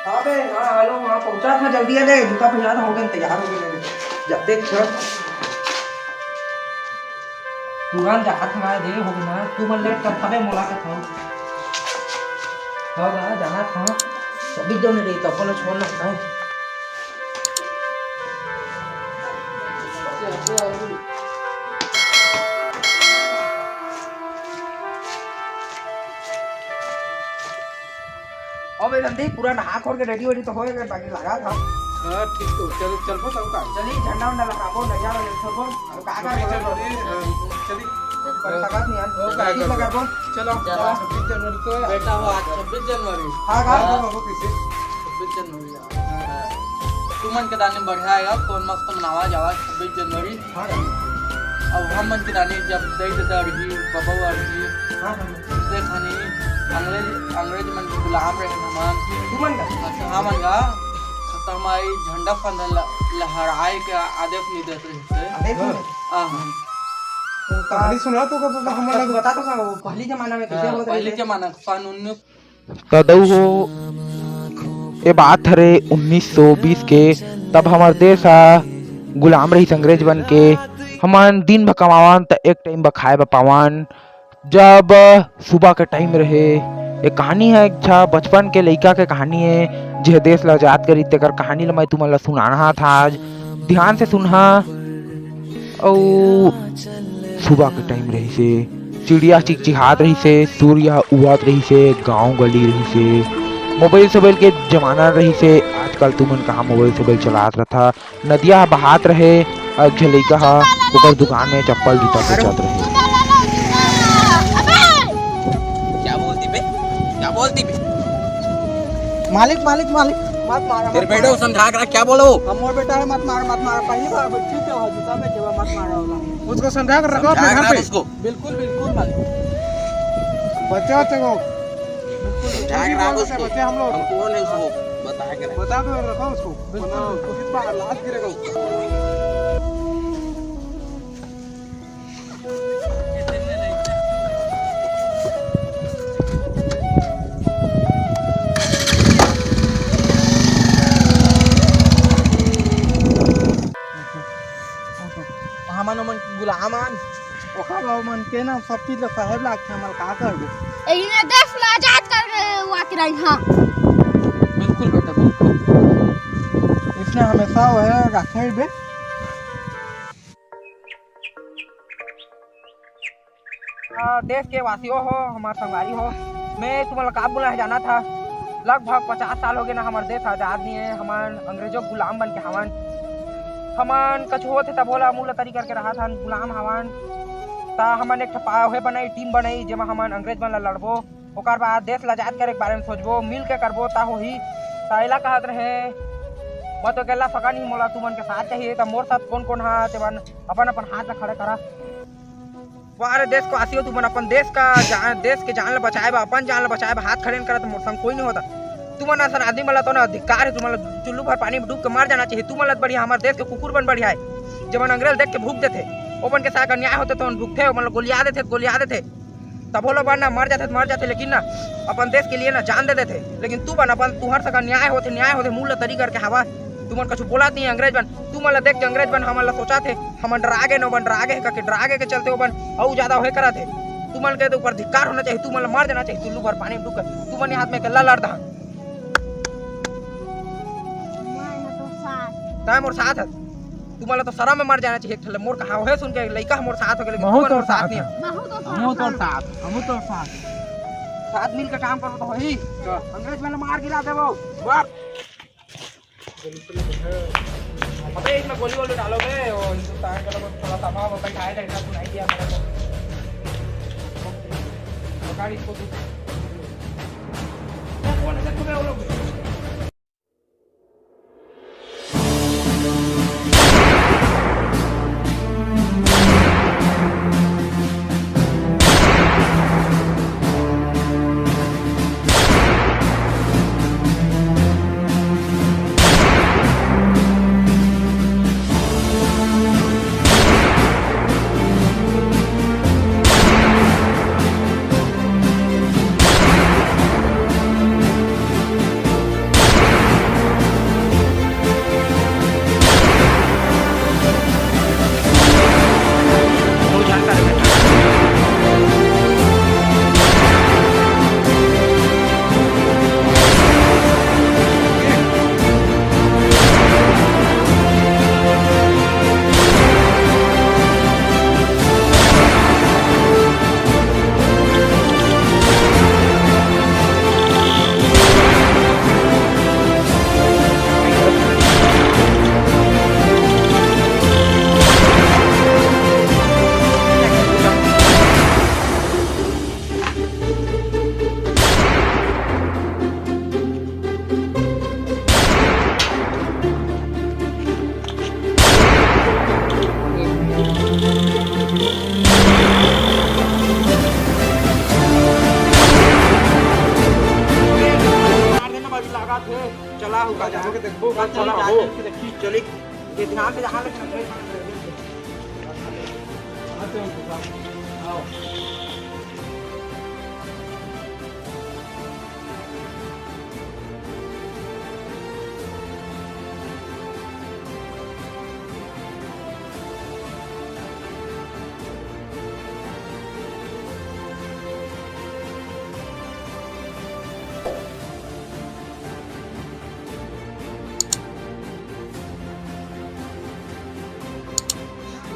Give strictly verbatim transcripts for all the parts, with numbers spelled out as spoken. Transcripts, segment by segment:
हाँ बे, हाँ, हेलो, हाँ, पहुँचा था, जल्दी आ दे, जूता पहना था, हो गए, तैयार हो गए, जाते अच्छा। तुरंत जात हवय, देर हो गे ना, तू मन लेट कर थबे, मोला कथव। हव गा, जाना था, सभी जन रही, तो अपन छोड़ ना था। अबे नंदी, पूरा नहा खोर के ready वेडी तो होए गए, बाकी लगा था। हाँ, ठीक तो, चल, चलबो तब का। चली, झंडा उंडा लगाबो, नरिया वाले छोड़बो, अब का कर चली, बोलो? चली, हाँ, चली। पर सकत नहीं यार, ओ, का चली करबो? सकर बो। चलो, चलो। छब्बीस जनवरी तो है। बेटा हो, आज छब्बीस जनवरी। हाँ, का? हाँ, हो किसे? छब्बीस जनवरी यार। हाँ। तुमन के दानी बढ़िया है यार, कौन मस्त मनावा जावा छब्बीस जनवरी। हाँ। अब हमन के दानी जब दई ददा रही, बबा रही, हाँ, हाँ। ते खानी अंग्रेज, अंग्रेज मन के गुलाम रहे हमन। तुमन का? अच्छा, हमन का खतम आई झंडा फंदा ल-, लहराए के आदेश नहीं देत रहिस हे। आदेश नहीं देत? हाँ, हाँ। तो कहानी सुना तो का, तो हमन ला बता तो का, वो पहली जमाना में कैसे हाँ, होत रहिस पहली हे? जमाना सन उन्नीस सदऊ हो, ये बात हरे उन्नीस सौ बीस के, तब हमर देश ह गुलाम रहिस अंग्रेज बन के। हमन दिन भर कमावन त एक टाइम बर खाए बर पावन। जब सुबह के टाइम रहे, ये कहानी है एक झा बचपन के लइका के कहानी है, जे देश ला आजाद करी, तेकर कहानी ला मैं तुमन ला सुनाना था आज। ध्यान से सुनहा। अउ सुबह के टाइम रहिसे, चिड़िया चिकचिहात रहिसे, सूर्य ह उगत रहिसे, गांव गली रहिसे, मोबाइल सोबाइल के जमाना रहिसे। आजकल तुमन कहाँ मोबाइल सोबाइल चलात रथा। नदिया ह बहात रहे, अउ एक झन लइका ह ओकर दुकान में चप्पल जूता बेचत रहे। क्या बोलती बे? क्या बोलती बे? मालिक, मालिक, मालिक, मत मारा, तेरे मत बेटे मारा। को समझा कर क्या बोलो? हम और बेटा है, मत मारा, मत मारा। पहली बार बच्ची के हो, जूता में जेबा मत मारा होला। उसको समझा कर रखो अपने समझा घर कर पे। उसको। बिल्कुल, बिल्कुल, मालिक। बच्चे, बच्चे को। बिल्कुल, समझा कर बिल्कुल, रखो उसको। बच्चे हम लोग। हम कौन है उसको? बता के रखो। बता के रखो उसको। बिल्कुल, वरना बिल्कुल। उसी पर लाश गिरेगा उसका। हमन ओमन गुलाम आन, ओखर बर ओमन के ना सब चीज ल सहे लागथे, हमन का करबो? एही ने देश ल आजाद कर हुआ के रही, हाँ। बिल्कुल बेटा, बिल्कुल। इसने हमेशा वो है रखे बे। आ, देश के वासियों हो, हमार संगवारी हो, मैं तुमन ला का बोलना है जाना था, लगभग पचास साल हो गए ना, हमार देश आजाद नहीं है, हमन अंग्रेजों के गुलाम बन के हवन। हमन कछु होत हे तब ओला मुँह लतरी करके रहत हन, गुलाम हवन। त हमन एक ठा पा-, ओहे बनाई, टीम बनाई, जेमा हमन अंग्रेज मन ला लड़बो, ओकर बाद देश ला आजाद करे के बारे में सोचबो, मिल के करबो, त होही। त एला कहत रहे, मैं तो अकेला सका नहीं, मोला तुमन के साथ चाहिए। त मोर साथ कौन कौन हा, तेमन अपन अपन हाथ ला खड़े करा। वाह रे देश के वासियों, तुमन अपन देश का जान, देश के जान ला बचाए बर, अपन जान ला बचाए बर हाथ खड़े नइ करत, मोर संग कोई नहीं होता। तुमन असन आदमी मन ला तो ना अधिकार है, तुमन ला चुल्लू भर पानी में डूब के मर जाना चाहिए। तुमन ला बढ़िया हमर देश के कुकुर मन बढ़िया है, जेमन अंग्रेज देख के भूख देथे, ओमन के साथ अन्याय होथे तो ओमन भूखथे, ओमन ला गोलिया देथे, गोलिया देथे, तब ओला बन ना मर जाथे, मर जाथे, लेकिन ना अपन देश के लिए ना जान दे देथे। लेकिन तू बन अपन, तुहर सका न्याय होथे, न्याय होथे, मुँह ला तरी करके हवा। तुमन कछु बोलत नहीं अंग्रेज मन, तुमन ला देख के अंग्रेज मन हमन ला सोचत हे, हमन डरा गे न, ओमन डरा गे हे, करके डरा गे के चलते ओमन अउ ज्यादा होए करत हे। तुमन के तो ऊपर धिक्कार होना चाहिए, तुमन ला मर जाना चाहिए, चुल्लू भर पानी में डूब कर। तुमन ये हाथ में अकेला लड़ दहा। मैं ह तो साथ। तैं मोर साथ हस। तुमन ला तो शरम में मर जाना चाहिए। एक ठन मोर कहा हे सुन के लइका ह मोर साथ हो गे, लेकिन महू तुमन तोर मोर साथ साथ नहीं है। है। महू तो महू तोर साथ। साथ, महू तोर साथ। साथ मिल के काम करबो तो होही। का? अंग्रेज मन ला मार गिरा देबो। मार। अबे इसमें गोली वोली डालो बे, वो हिंदुस्तान का लोग थोड़ा तबाह होता है, खाए थे, इतना सुनाई दिया मेरे को। पकड़ इसको तू। वो कौन है? देखो बे, वो लोग। लागत हे, चला होगा, जाके देखबो, चल, चला चला, हो। जाके देखी, चली, ये ध्यान से जहाँ लगे।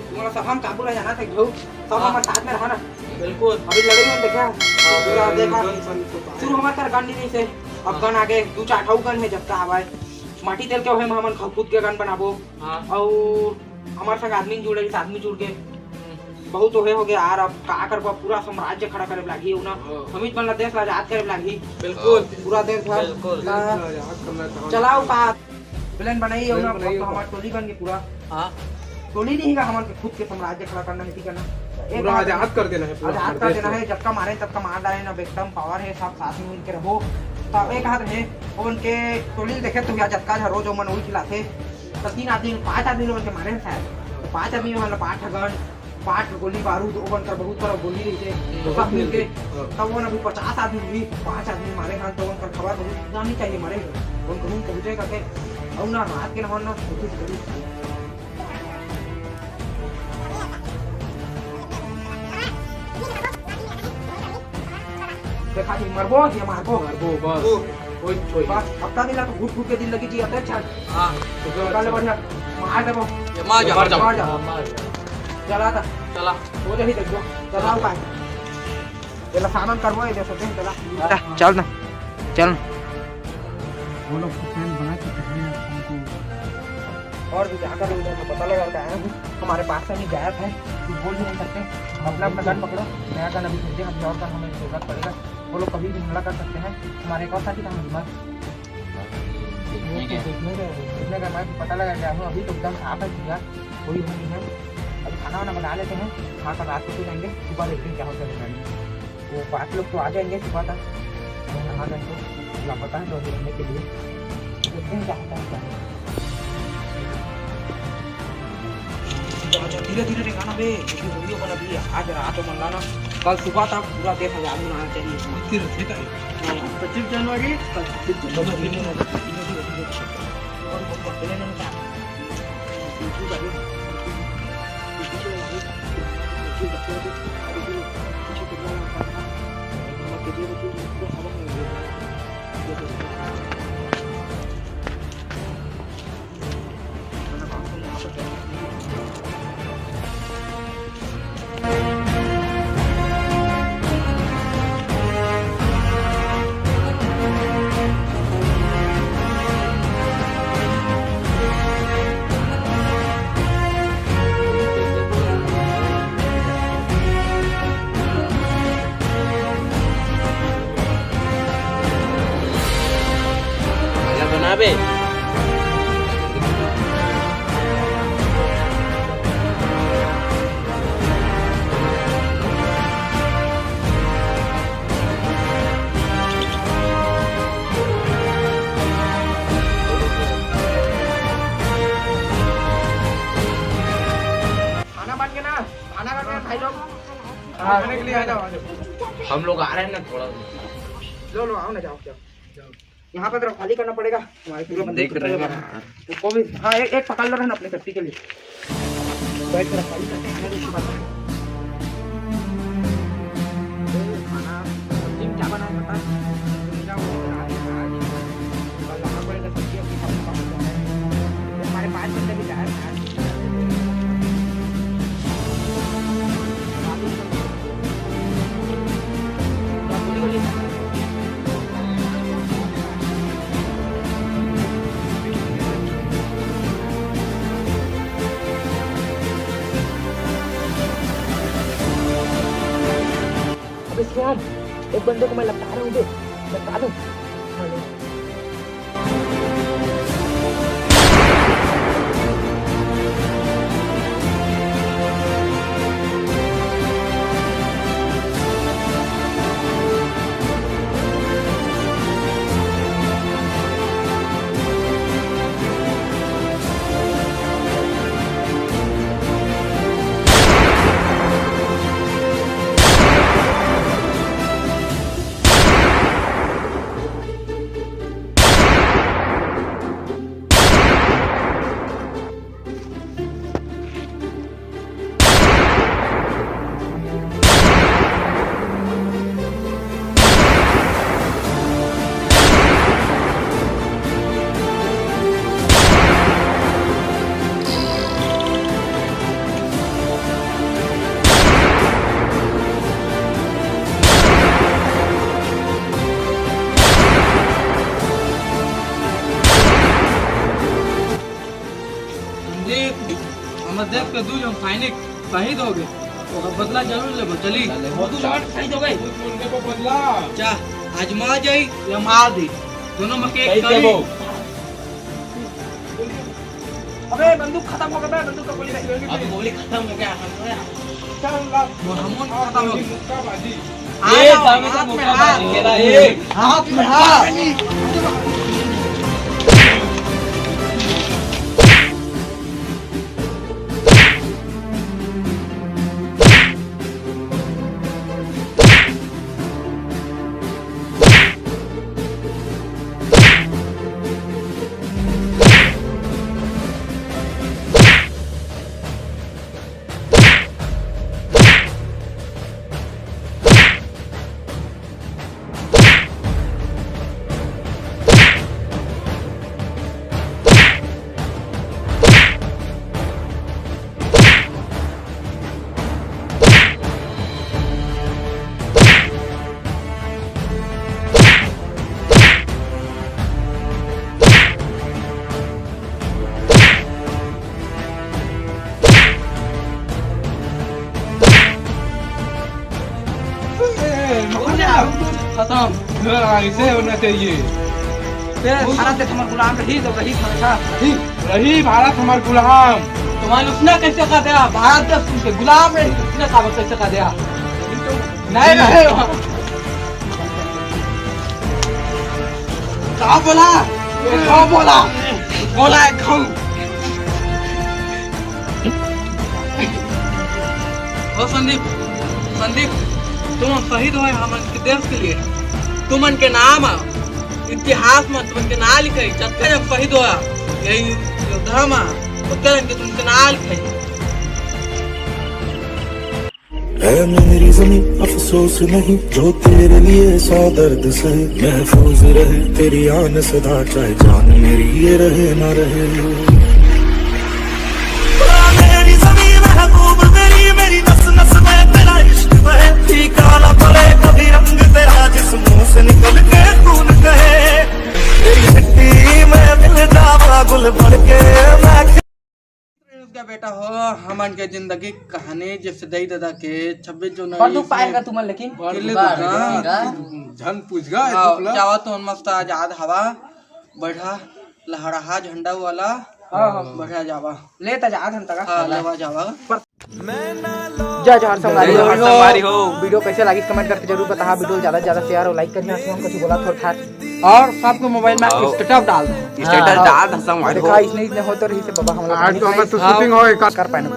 तुम्हारा सब हम काबू रह जाना था, भाऊ। सब हाँ। हमारे साथ में रहा ना। बिल्कुल। अभी लड़ाई में देखा, हाँ, पूरा देखा। गन सन तो शुरू हमारे तरह गन नहीं से, अब हाँ। गन आगे दो चार ठो गन है, जब तक आवाज माटी तेल के ओहे में हमन खुद के गन बनाबो। हाँ। और हमारे संग आदमी जुड़े, इस आदमी जुड़ के हम्म। बहुत ओहे हो गया यार। अब का करबो, पूरा साम्राज्य खड़ा करे लागही ना। हाँ। हम ही मन ला देश ला आजाद करे लागही। बिल्कुल। पूरा देश भर बिल्कुल। का देश ला आजाद करना चाहत चलाओ का प्लान बनाई, प्लान ना, बनाई अब तो हो। हमार टोली बन के पूरा। हाँ। टोली नहीं का, हमारे खुद के साम्राज्य खड़ा करना, नहीं करना। एक पूरा बात आजाद कर देना है, पूरा आजाद कर देना है, जबका मारे तबका मार डाले ना, एकदम पावर है, सब साथ में मिलके रहो। तो एक हाथ है, वो उनके टोली देखे तो यार, जबका रोज मन उठ लाते, तो तीन आदमी, पांच आदमी लोग के मारे हैं शायद। तो पांच आदमी, मतलब, पांच गन, पांच गोली बारूद, वो बनकर बहुत तरह गोली रही थे, तो सब मिल के, हाँ। तब वो अभी पचास आदमी भी, पांच आदमी मारे हैं, तो उनका खबर बहुत जानी चाहिए, मारे हैं। उनको रूम पहुंचे करके, और ना रात के ना, ना कोशिश करी। देखा जी, मरबो, ये मारबो। मरबो, बस। ओ। कोई छोई। बस, हफ्ता दिन ला तो घुट घुट के दिन लगी जी, अते अच्छा। हाँ। तो निकाल ले बढ़िया, मार देबो। ये मार जा, मार जा। मार जा। हाँ, मार जा। चला था। चला। हो जाही देखो। चला उपाय। ये ला सामान करबो, ये दे सकते हैं, चला। चल ना, चल ना। वो लोग तो प्लान बना चुके हैं, हमको और भी जाकर उधर को पता लगा क्या है, हमारे पास से भी गायब है, कुछ बोल भी नहीं सकते। अपना अपना गन पकड़ो, नया गन अभी खरीदे, अभी और गन हमें जरूरत पड़ेगा। वो लोग कभी भी हमला कर सकते हैं। हमारे एक और साथी का हम दिमाग देखने गए। देखने गए, मैं भी पता लगा गया हूँ, अभी तो एकदम साफ है भैया, कोई वो नहीं है। अभी खाना वाना बना लेते हैं, खाकर रात को सो जाएंगे, सुबह देखते हैं क्या होता है। वो पाँच लोग तो आ जाएंगे सुबह तक, और नहा धो के लापता है, तो अभी रहने के लिए देखते हैं क्या होता है, क्या नहीं। तो अच्छा, धीरे धीरे रेंगा ना बे, क्योंकि वीडियो बना भी है। आज रात को मन लाना, कल सुबह तक पूरा देश आजाद बनाना चाहिए। फिर, फिर हाँ। पच्चीस जनवरी, कल पच्चीस जनवरी। और वो पकड़े नहीं था। खाना बनाबे। खाना बन गया ना, खाना बन गया भाई लोग। हाँ। खाने के लिए आ जाओ, आ जाओ। हम लोग आ रहे हैं ना थोड़ा। लो, लो, आओ ना, जाओ, जाओ। यहाँ पे तो रखवाली करना पड़ेगा, हमारे पूरे बंदूक देख रहे हैं। तो कोई भी, हाँ, एक, एक पकड़ लो ना अपने सेफ्टी के लिए। बैठ के रखवाली करते हैं, खाना की बात है। खाना, सब्जी में क्या बनाए पता है? क्या वो बना रहे हैं आज? कल लाना पड़ेगा सब्जी, अपनी सब्जी पकड़ लो। हमारे पाँच बंदे भी जा रहे हैं आज। अबे श्याम, एक बंदे को मैं लपटा रहा हूँ बे, लपटा दूँ? देख के दू झन सैनिक शहीद हो गए, ओकर बदला जरूर लेबो। चली। दू झन शहीद हो गए। उनके को बदला। जा, आजमा जाई या मार दी, दोनों में के एक करी। अबे बंदूक खत्म हो गया, बंदूक का गोली। अब गोली खत्म हो गया। चल, ला। वो हमन खत्म हो गया। मुक्काबाजी। आ ए, जाओ, सामने से हाथ में मुक्काबाजी हाथ। खेला, ए। हाथ में हाथ। खत्म। हाँ, ऐसे होना चाहिए। भारत देश हमार गुलाम रही तो रही हमेशा। रही भारत हमार गुलाम। तुम्हारे उठना कैसे कर दिया? भारत देश तुमसे गुलाम रही, उठना साबित कैसे कर दिया? नहीं रहे वहाँ। का बोला? का बोला? बोला है खाऊ। ओ संदीप, संदीप, तुम शहीद होय हमन के देश के लिए। तुमन के नाम आ, इतिहास में तुमन के नाम लिखे, जतका जन शहीद होय यही योद्धा में, ओतका जन के तुमन के नाम लिखे। है मेरी जमीं अफसोस नहीं, जो तेरे लिए सौ दर्द सहे। महफूज रहे तेरी आन सदा, चाहे जान मेरी ये रहे ना रहे। मेरी जमीं महबूब मेरी, मेरी नस नस में तेरा इश्क बहे। फीका ना पड़े कभी रंग तेरा, जिस मुंह से निकल के खून कहे। तेरी मिट्टी में मिल जावा गुल बन के मैं। उसका बेटा हो, हमन के जिंदगी कहानी जैसे दई ददा के छब्बीस जनवरी बड़ दुख से पाएगा तुमन, लेकिन बड़ किले दुख दुख पाएगा। झन पूछगा, हाँ, दुख ला। जावा तो मस्त आजाद हवा, बढ़ा लहराहा झंडा वाला, हाँ, हाँ। बढ़ा जावा। ले त जा, धन तका। हाँ, लेवा जावा। जय जोहार संगवारी जय जोहार हो। संगवारी हो। वीडियो कैसे लागिस कमेंट करके जरूर बताहा। वीडियो ज्यादा से ज्यादा शेयर और लाइक करिहा, हम कुछ बोला थोड़ा था। और सबके मोबाइल में और स्टेटस डाल दो। स्टेटस हाँ। डाल दो संगवारी देखा, हो। इसने, इसने हो तो रही से बाबा हम लोग आज तो हमें तो हाँ। शूटिंग होए का कर पाए ना।